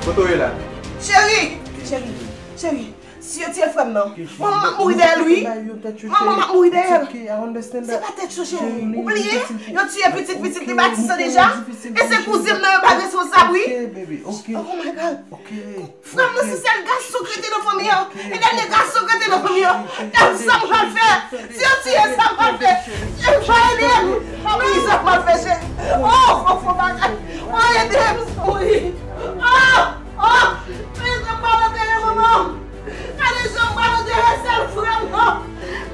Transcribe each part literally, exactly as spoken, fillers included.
Kote w ye la? Cheri! Cheri! Cheri! Si yo tiye frè m nan, manman m ap mouri dèyè l, wi. Manman m ap mouri dèyè l. Se pa tèt yo, cheri. Ou bliye? Yo tiye pitit pitit li Batista deja. E se kouzin m nan, yo pa responsab, wi. Oh my God. Frè m nan, se sèl gason k rete nan fanmi an. E dènye gason k rete nan fanmi an. Gad sa m pral fè. Si yo tiye sa m pral fè. Cheri, ede m. Anmwey, sa m pral fè, cheri. Oh, fò, fò bagay. Oh, ede m. Wi. Oh, oh. Gade jan m pral antere manman m. Gade jan m pral antere sèl frè m nan.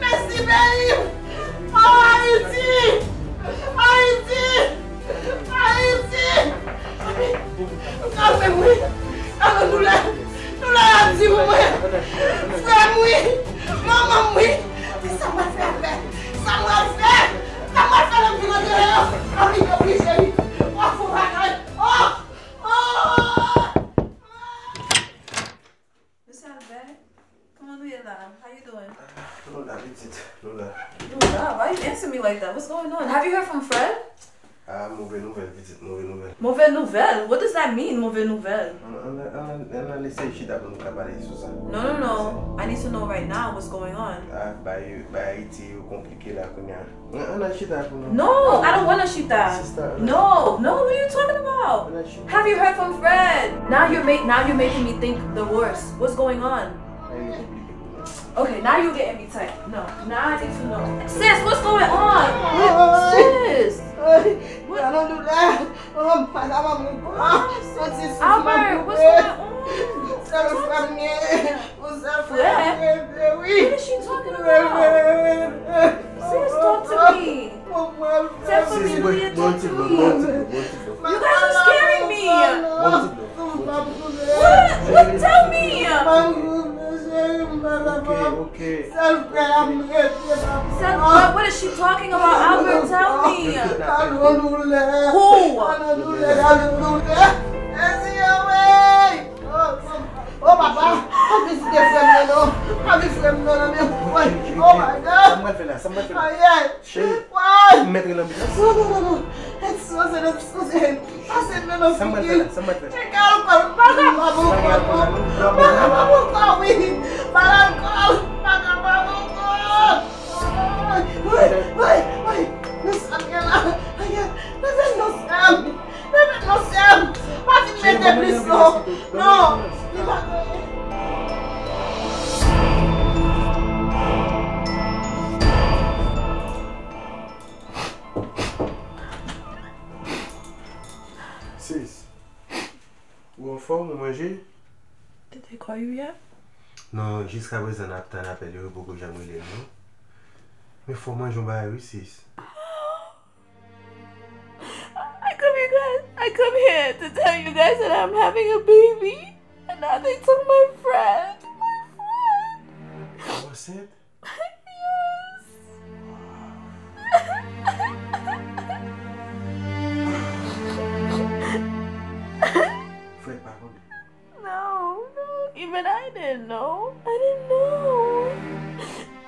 Mèsi, peyi m. Oh, Ayiti. Ayiti. Ayiti! Kalme m wi! Kalme doulè! Doulè a di pou mwen! Frè m wi! Manman m wi! Kisa m pral fè apre? Sa m pral fè? Sa m pral fè lè m vin antre yo? Anvi yo wi cheri! Oh, fò bagay! Oh! Oh! Mister Albert, kòman nou ye la? How you doing? Nou la, pitit, nou la. Nou la? Why you answer me like that? What's going on? Have you heard from Fred? Ah, move nouvèl, pitit, move nouvèl. Move nouvèl? What does that mean, move nouvèl? Ann, ann, ann, ann, ann eseye chita pou nou ka pale sou sa. No, no, no. I need to know right now what's going on. Ah, bay, bay Ayiti yo konplike la kounye a. Ann al chita pou nou. No, I don't wanna chita. Sista, ann al chita. No, no, what are you talking about? Ann al chita. Have you heard from Fred? Now you're ma-, now you're making me think the worst. What's going on? Ay, yo konplike pou nou. Okay, now you're getting me tight. No, now I need to know. Sis, what's going on? What? Sis! Ay, Anandula. Oh, madam, amour. Ah, soti sou Albert, what's going on? Sèl frè m gen. Frè? What is she talking about? Sis, talk to me. Tell me, Leah, talk to me. You guys are scaring me. What? What? Tell me. Sèl frè, what is she talking about, Albert? Tell me. Who? Oh, papa, pa vizite frè m nan, non. Pa vin frè m nan, non, men, oh my God. Sa m pral fè la? Sa m pral fè la? Ayay. Cheri, m mèt rele anbilans? Non, non, non, non. Ekspoze, ekspoze. Pase dlo nan figi. Sa m pral fè la? Sa m pral fè la? Cheke alkòl, m pa kapab ankò, non. M pa kapab ankò, wi. Ba l alkòl, m pa kapab ankò. Woy, woy, woy. Men sa m gen la. Ayay, leve non, sè m. Bebe, non, sè m. Pa vin mete plis, non. Non, li pa konyen. Sis, ou anfòm, ou manje? Tete, call you yet? Non, jiskaprezan n ap tann apèl yo, yo poko janm rele m, non. Men fò w manje yon bagay, wi, sis. I come, you guys, I come here to tell you guys that I'm having a baby, and now they took my friend. My friend. Ou ansent? Yes. Frè pa konnen. No, no, even I didn't know. I didn't know.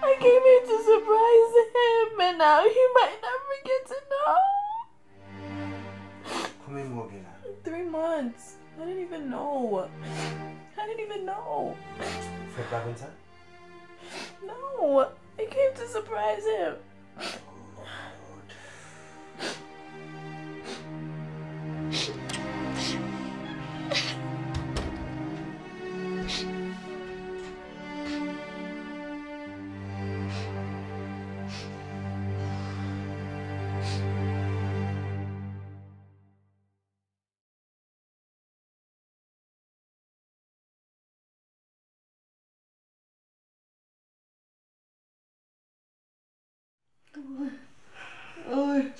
I came here to surprise him, and now he might never get to know. Konbyen mwa w gen la? Three months. I didn't even know. I didn't even know. Frè pa konn sa? No, I came to surprise him.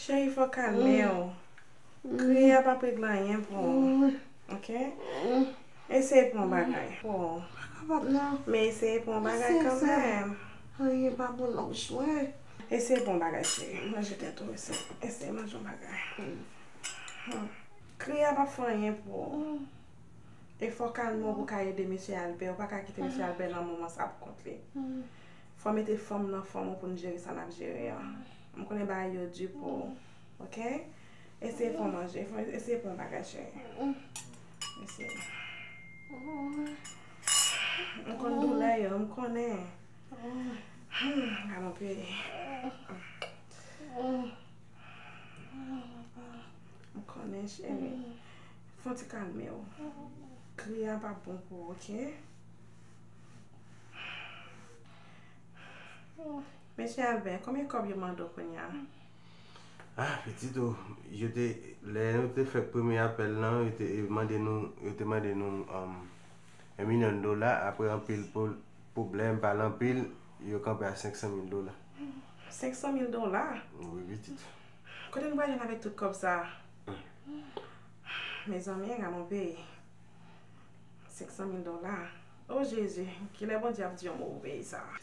Cheri, fò w kalme w. Kriye a p ap regle anyen pou ou. Ok? Eseye pran yon bagay pou ou. Men eseye pran yon bagay kanmenm. Anyen pa bon nan bouch mwen. Eseye pran yon bagay, cheri. Manje tèt ou, eseye. Eseye manje yon bagay. Kriye a p ap fè anyen pou ou. E fò w kalme w pou w ka ede mesye Albert. Ou pa ka kite mesye Albert nan moman sa pou kont li. Fò w mete fanm nan fanm ou pou n jere sa n ap jere an. M konnen bagay yo di pou ou. Ok? Eseye fè w manje. Fò, eseye pran yon bagay, cheri. Eseye. M konn doulè yo, m konnen. Hmm, gade yon peyi. M konnen, cheri. Fò w ti kalme w. Kriye a p ap bon pou ou, oke? Mesye Albert, konbyen kòb yo mande w kounye a? Ah, pitit o, yo te, lè yo te fè premye apèl lan, yo te mande nou, yo te mande nou, um, yon milyon dola, apre anpil po-, pwoblèm, pale anpil, yo kanpe a senk san mil dola. Senk san mil dola? Wi, pitit. Kote nou pral jwenn avèk tout kòb sa a? Mezanmi, gade yon peyi. Senk san mil dola. O Jezi, kilè Bondye ap di yon mo pou peyi sa a?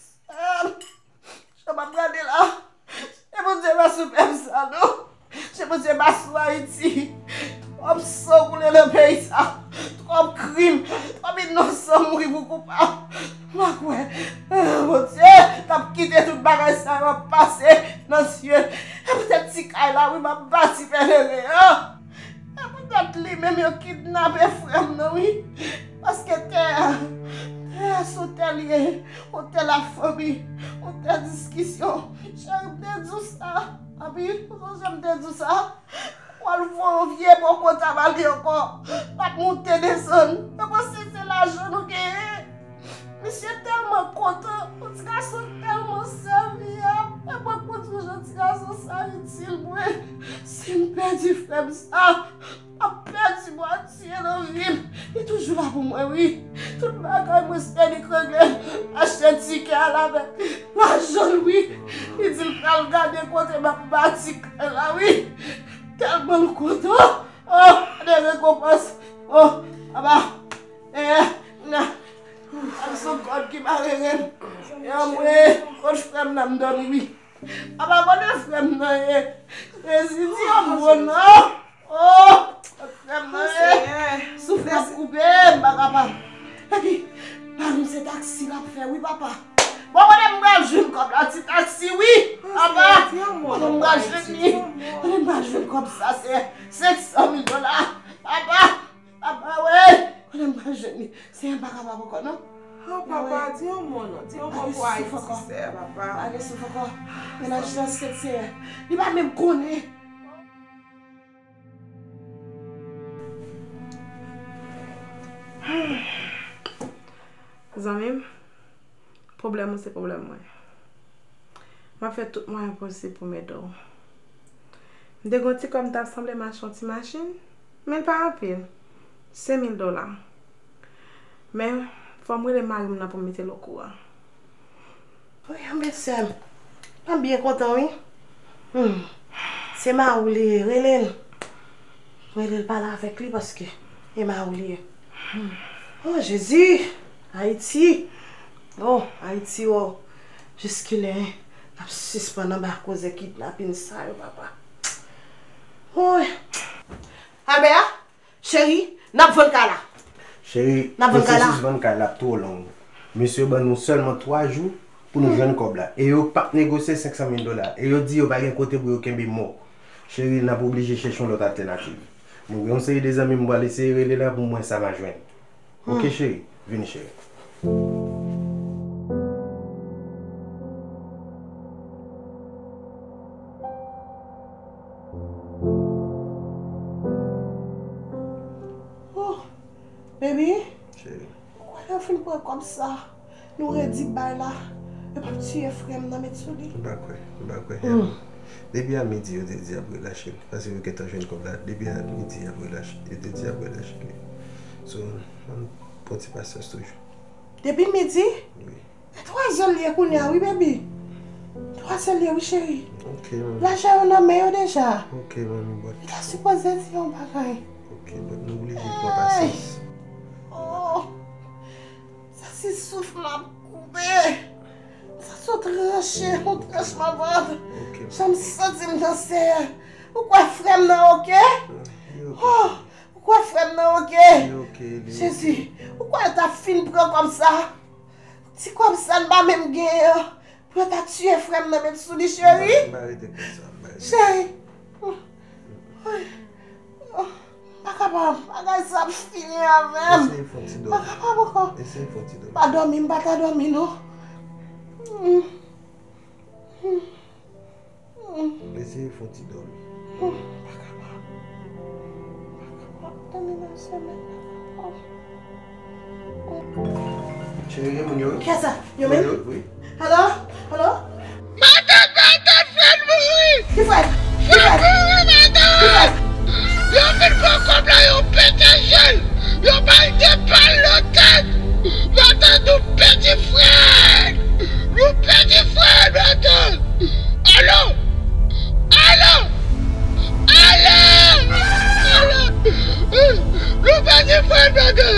Jan m ap gade la, se Bondye pa sou pèp sa non. Se Bondye pa sou Ayiti. Twòp san koule nan peyi sa. Twòp krim. Twòp inosan mouri pou koupab. M pa kwè, Bondye t ap kite tout bagay sa yo ap pase nan sye. E poutèt ti kay la, wi, m ap bati pèleren an. E poutèt li menm yo kidnape frè m nan, wi. Paske tè a, tè a se yon tè li ye, yon tè lafanmi, yon tè diskisyon. Cheri, m te di w sa. Papi, ou sonje m te di w sa? W al voye yon vye bòkò tab ale ankò. L ap monte desann. Yo panse se lajan nou genyen. Misye tèlman kontan, yon ti gason tèlman sèviyab. E mwen, pou di w jan ti gason sa itil mwen. Si m pèdi frè m sa, m ap pèdi Bondye nan vi m. Li toujou la pou mwen, wi. Tout bagay mwen se li k regle l. Achte tikè al avèk lajan l, wi. Li di l pral gade kote m ap bati kay la, wi. Tèlman l kontan. Oh, gade rekonpans. Oh, papa. Eh, na. Ak son kòd ki mare ren. E anmwe, kot frè m nan m dòmi, wi. Papa, kote frè m nan ye? Jezi, di yon mo non. Oh, kot frè m nan ye? Souf la ap koupe, m pa kapab. Epi, pa nou se taksi l ap fè, wi, papa. Bon, kote m pral jwenn kòb la, ti taksi, wi, papa. Kote m pral jwenn li? Kote m pral jwenn kòb sa, se senk san mil dola. Papa, papa, wi. Kote m pral jwenn li? Senyè, m pa kapab ankò, non. Oh, papa, di yon mo, non. Di yon mo pou Ayiti, sè, papa. Pa gen souf ankò. Mennaj lan sèt, Senyè. Li pa menm konnen. Zanmi m, pwoblèm ou se pwoblèm mwen. M ap fè tout mwayen posib pou m ede w. M te gen yon ti kòb m t ap sanble m achte yon ti machin, men l pa anpil. Senk mil dola. Men, fò m rele mari m nan pou m mete l okouran. Wi, anben sè m. M ap byen kontan, wi. Hmm. Se mari w li ye, rele l. Rele l pale avèk li paske e mari w li ye. Hmm. Oh, Jezi! Ayiti! Oh, Ayiti, oh! Jiskilè n ap sispann anba koze kidnapin sa yo, papa? Woy! Albert, cheri, n ap vann kay la. Cheri, pwosesis vann kay la ap twò long. Mesye yo ban nou sèlman twa jou pou nou jwenn kòb la. E yo p ap negosye senk san mil dola. E yo di yo pa gen kote pou yo kenbe mò. Cheri, n ap oblije chèche yon lòt altènativ. Mwen gen yon seri de zanmi m pral eseye rele la pou m wè sa m a jwenn. Oke, cheri. Vini, cheri. Oh, baby. Cheri. Ou kwè lè yo fin pran kòb sa, nou redi bay la, yo p ap tiye frè m nan met sou li? M pa kwè, m pa kwè. Depi a midi, yo te di y ap relache l, paske yo gentan jwenn kòb la. Depi a midi, y ap relache, yo te di y ap relache li. So, ann pran ti pasyans toujou. Depi midi? Wi. E twa zè l ye kounye a, wi, baby. Twa zè l ye, wi, cheri. Ok, manmi. Lajan yo nan men yo deja. Ok, manmi, but. Li ta sipoze di yon bagay. Ok, but nou oblije pran pasyans. Oh! Sa se souf m ap koupe. Sa se yon tranche, yon tranch m ap pran. Ok. Jan m santi m nan sè. Ou kwè frè m nan oke? Li oke. Oh! Ou kwè frè m nan oke? Li oke, li oke. Jezi, ou kwè l t ap fin pran kòb sa? Ti kòb sa n pa menm genyen an, pou yo ta tiye frè m nan met sou li, cheri? M pa rete konsa, m pa rete. Cheri. Oh, oh, oh. kapab. Bagay sa ap fini avè m. Eseye fè yon ti dòmi. M pa kapab ankò. Eseye fè yon ti dòmi. Pa dòmi, m pa ta dòmi non. Eseye fè yon ti dòmi. Pa kapab. Pa kapab dòmi nan semèn nan. Cheri, gen moun yo wi. Kiyès sa? Yo menm? Wi. Hello? Hello? Matant, matant, frè m mouri! Ki frè? Ki frè? Frè m mouri, matant! Ki frè? Yo fin pran kòb la, yo pete je l! Yo ba l de bal nan tèt! Matant, nou pèdi frè n! Nou pèdi frè n, matant! Alo! Alo! Alo! Alo! Nou pèdi frè n, matant!